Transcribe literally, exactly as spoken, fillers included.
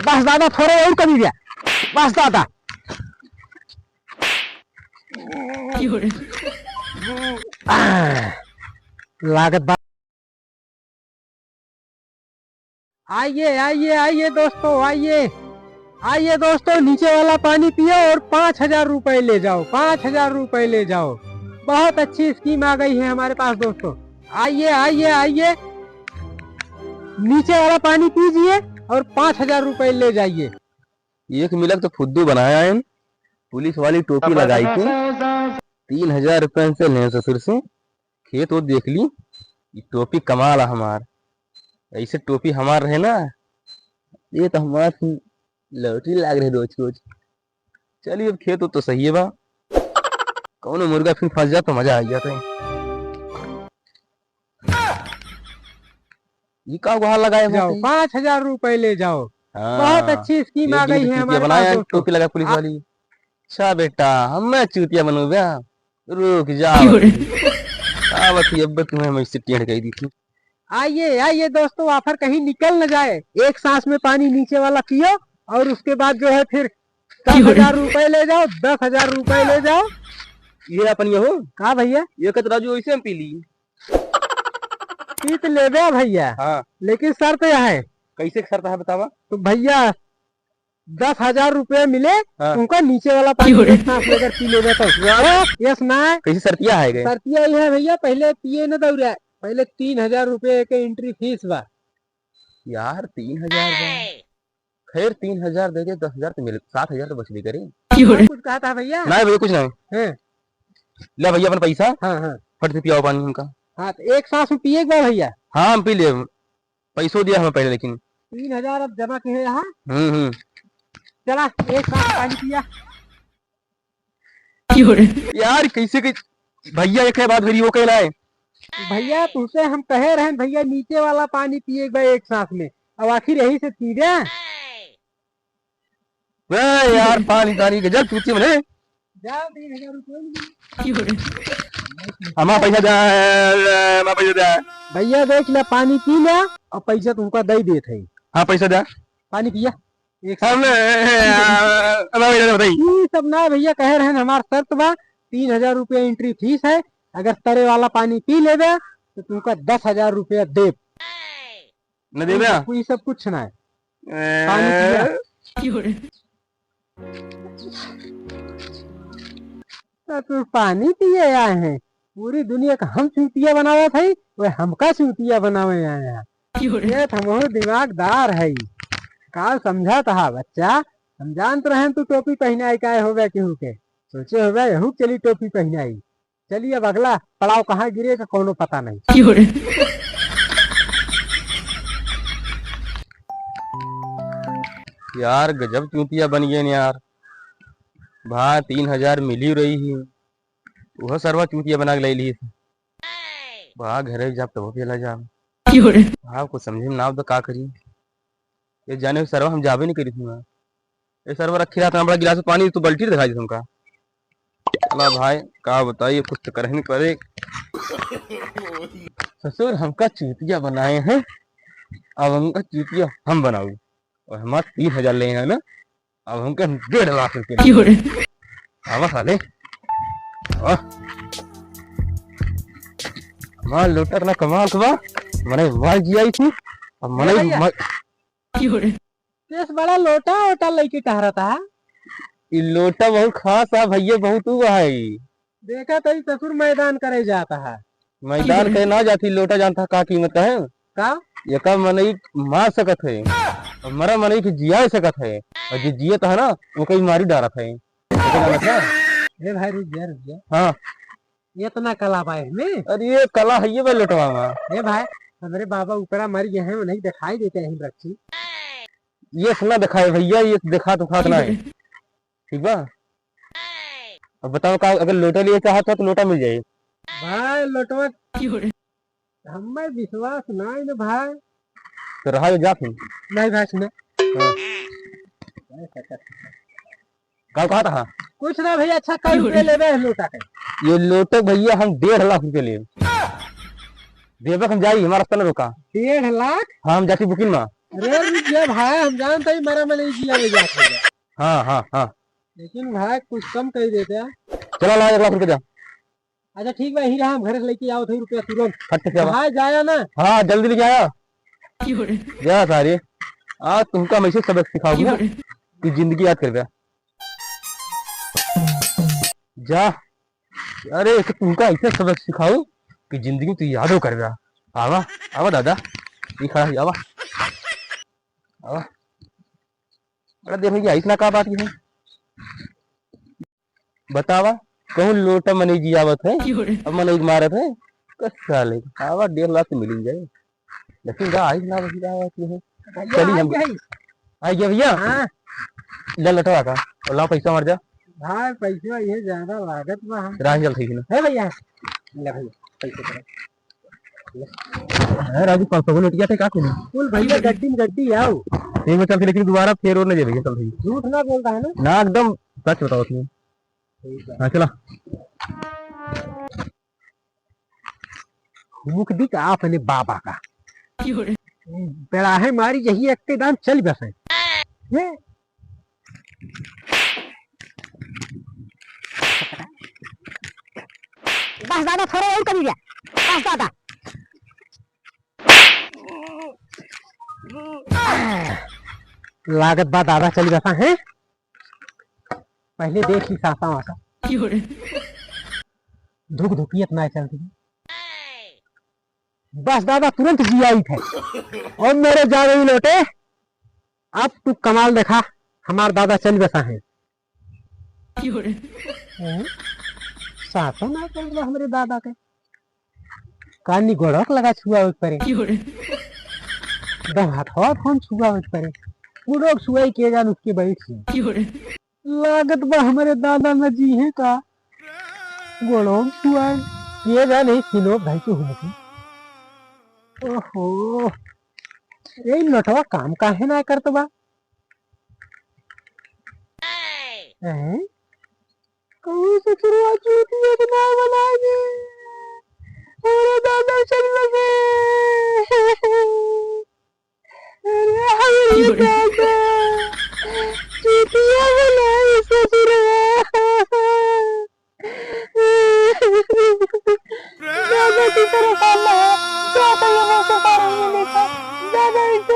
बस दादा, थोड़े और कमी बा। बस दादा। आह, लागत बा। आइए, आइए, आइए दोस्तों, आइए। आइए दोस्तों, नीचे वाला पानी पियो और पाँच हजार रुपए ले जाओ, पाँच हजार रुपए ले जाओ। बहुत अच्छी scheme आ गई है हमारे पास दोस्तों। आइए, आइए, आइए, नीचे वाला पानी पीजिए और पाँच हजार रुपए ले जाइए। एक मिलक तो फुद्दू बनाया है, पुलिस वाली टोपी लगाई के तीन हजार रुपए से ले ससुर से। खेत वो देख ली, ये टोपी कमाल है हमार। ऐसे टोपी हमार रहे ना, ये तो हमार lottery लाग रहे रोज रोज। चलिए, अब खेत वो तो सही है बा, कौनो मुर्गा फिर फंस जा तो मजा आ जाता है। ये का गुहार लगाए जाओ, पाँच हजार रुपए ले जाओ। हाँ, बहुत अच्छी scheme आ गई है हमारे पास दोस्तों। टोपी लगा पुलिस वाली। अच्छा बेटा, हम मैं चूतिया बनू बे? रुक जाओ। आवत ही अब तुम्हें हम इससे टेढ़ कह दी थी। आइए, आइए दोस्तों, offer कहीं निकल न जाए। एक सांस में पानी नीचे वाला पियो और उसके बाद जो है फिर दस हजार रुपए ले जाओ, दस हजार रुपए ले जाओ। ये अपन ये हो? का भैया? ये कत राजू ऐसे हम पी ली। पी तो लेबे भैया। हाँ। लेकिन शर्त यह है। कैसे शर्त है बतावा? तो भैया, दस हजार रुपया मिले, हाँ। उनका नीचे वाला पानी एक सांस लेकर पी लेबे तो। वाह। Yes ना? कैसे शर्तिया है गए? शर्तिया ये है भैया, पहले पिए न दौड़े, पहले तीन हजार रुपये के entry fees बा। यार, तीन हजार बा। खैर, तीन हजार दे दे, दस हजार तो मिले, सात हजार तो बच भी करे। और कुछ कहा था भैया? नहीं भैया, कुछ नहीं। हैं? ले भैया, अपन पैसा। हाँ, हाँ। फट से पियाओ पानी हमका। हाँ, तो एक सांस में पिए एक बार भैया। हाँ, हम पी ले। पैसो दिया हमें पहले, लेकिन। तीन हजार अब जमा किए यहाँ। हम्म, हम्म। चला, एक सांस पानी पिया। यार, कैसे के भैया एक है बात करी, वो कहला है। भैया, तुमसे हम कहे रहन भैया, नीचे वाला पानी पिए एक बार एक सांस में, अब आखिर यही से पी रहे हैं। ए यार, पानी तानी के जल पीती मने। जाओ, तीन हजार रुपये मिले। हमारा पैसा दे, हमारा पैसा दे। भैया, देख ले, पानी पी ले और पैसा तुमका दे देत है। हाँ, पैसा दे। पानी पिया। एक हम, हमारा पैसा दे, बताई। ई सब ना भैया, कहे रहन, हमार शर्त बा, तीन हजार रुपया entry fees है, अगर तरे वाला पानी पी लेबे तो तुमका दस हजार रुपया देब। न देबे? ई सब, ई सब कुछ ना है। ए। पानी पिया। तो तू पानी पिए आए हैं, पूरी दुनिया का हम चूतिया बनावत है, वह हमका चूतिया बनावे आए हैं। ये तो हमहू दिमागदार है, का समझत हा बच्चा? हम जानत रहन तू टोपी पहनाए का होबे केहू के, सोचे होबे यहू के चली टोपी पहनाई। चलिए, अब अगला पड़ाव कहाँ गिरे का कोनो पता नहीं। यार, गजब चूतिया बन गए यार। भा तीन हजार मिली रही है, वह सरवा चूतिया बना के ले ली। भा घरे जाब तब पेला जाब। भा कुछ समझे में ना आवत का करी। ये जाने सरवा हम जाबे नहीं करी थी। ये सरवा रखी रहत ना बड़ा गिलास में पानी, तू बाल्टी दिखाई दे हमका। अला भाई, का बताई, कुछ तो करही नहीं पड़े। ससुर हमका चूतिया बनाए हैं, अब हमका चूतिया हम बनाऊ। और हमार तीन हजार ले हैं ना, अब हमका डेढ़ लाख रुपया। आवा साले, आवा। हमार लोटा इतना कमाल के बा, मने वाह जी आई थी, अब मने भैया। म- केस बड़ा लोटा ओटा लेके टहरत हा। ई लोटा बहुत खास है भैया, बहुत ऊ है। देखा तो ई ससुर मैदान करे जात हा। मैदान करे ना जाती, लोटा जानता का कीमत है? का? एका मनई मार सकत है, और मरा मनई के जिया सकत है, और जे जियत है ना, ओका ई मारी डारत है। एका जानत है? ए भाई, रुक जा, रुक जा। हाँ। इतना कला बा एहमे? अरे, ये कला है, ये बा लोटवा में। ए भाई, हमरे बाबा ऊपरा मर गए हैं, उन्हें दिखाई देते हैं रखी। ये सुना दिखाए भैया, ये दिखा तो खात ना है। ठीक बा? अब बताओ का, अगर लोटा लिए चाहत हो तो लोटा मिल जाए। भाई, लोटवा हमें विश्वास नहीं ना भाई। तो रहा जा फिर। नहीं भाई, सुना। हाँ। का कहत हा? कुछ ना भैया, अच्छा, कई रुपये लेबे है लोटा के? ये लोटे भैया हम डेढ़ लाख रुपये लेब। देबे हम जाई, हमारा रास्ता न रोका। डेढ़ लाख? हाँ, हम जाती बुकिंग में। अरे रुक जा भाई, हम जानत ही मरा मनई जियावे जात है। हाँ, हाँ, हाँ। लेकिन भाई कुछ कम कइ देते। चला ला एक लाख रुपया दे। अच्छा ठीक बा, यहीं रहा, हम घरे से लइके आवत ही रुपया तुरंत। फट से आवा। भाई जाया ना। हाँ, जल्दी लेके आया। जा सारे, आज तुमका हम ऐसे सबक सिखाउब ना कि जिंदगी याद करबे। जा, अरे, एक तुमका ऐसे सबक सिखाउब कि जिंदगी में तू यादो करबे। आवा, आवा दादा, ई खड़ा ही, आवा, आवा। अरे देख भैया, ऐसना का बात है? बतावा, कहूँ लोटा मनई जियावत है, अब मनई के मारत है, कस साले, आवा, डेढ़ लाख तो मिल ही जाए। लेकिन का आई ना बस का बात है। भैया, चली आ हम गया है। आ गया भैया। हाँ। ले लटवा का, और लाओ पैसा मार जा। भाई पैसा ये ज्यादा लागत बा हम। राह चल ठीक ना। है भैया। ले भैया, पैसे करो। है राजू, पाँच सौ को नोटिया थे का कुल? कुल भैया गड्डी में गड्डी आओ। ठीक है, चल फिर लेकिन दोबारा फेर और न जे भैया, चल ठीक। झूठ ना बोलता है ना? ना, एकदम सच बताओ तुम। ठीक है। हाँ, चला। मुख दी का अपने बाबा का। क्यों रे? बेड़ा है मारी यही एक के दाम चल बसे। ये? बस दादा, थोड़ा और कमी गया। बस दादा। लागत बा दादा चल बसा है। पहले देख ली सासा वासा। क्यों रे? धुक धुकियत ना चलती। बस दादा तुरंत जी आई थे। और मेरे जावे ही लोटे, अब तू कमाल देखा, हमार दादा चल बसा है। क्यों रे? हैं? सासो ना चल रहा हमरे दादा के। कानी गोड़क लगा छुआ एक परे। क्यों रे? दम हथवा फोन छुआ एक परे। गोड़क छुआई के जान उसके बैठ से। क्यों रे? लागत बा हमरे दादा न जी है का? गोड़ों छुआई। ये जाने सिनो भाई को हुमकी। ओहो। ए नटवा काम काहे ना करत बा? हैं? कहूँ से शुरुआत होती है तो ना बनाएंगे। अरे दादा चल लगे। अरे, अरे, दादा, चूतिया बनाए ससुरवा। दादा की तरफ आना है, क्या तो ये मुझसे पार नहीं लेता। दादा एक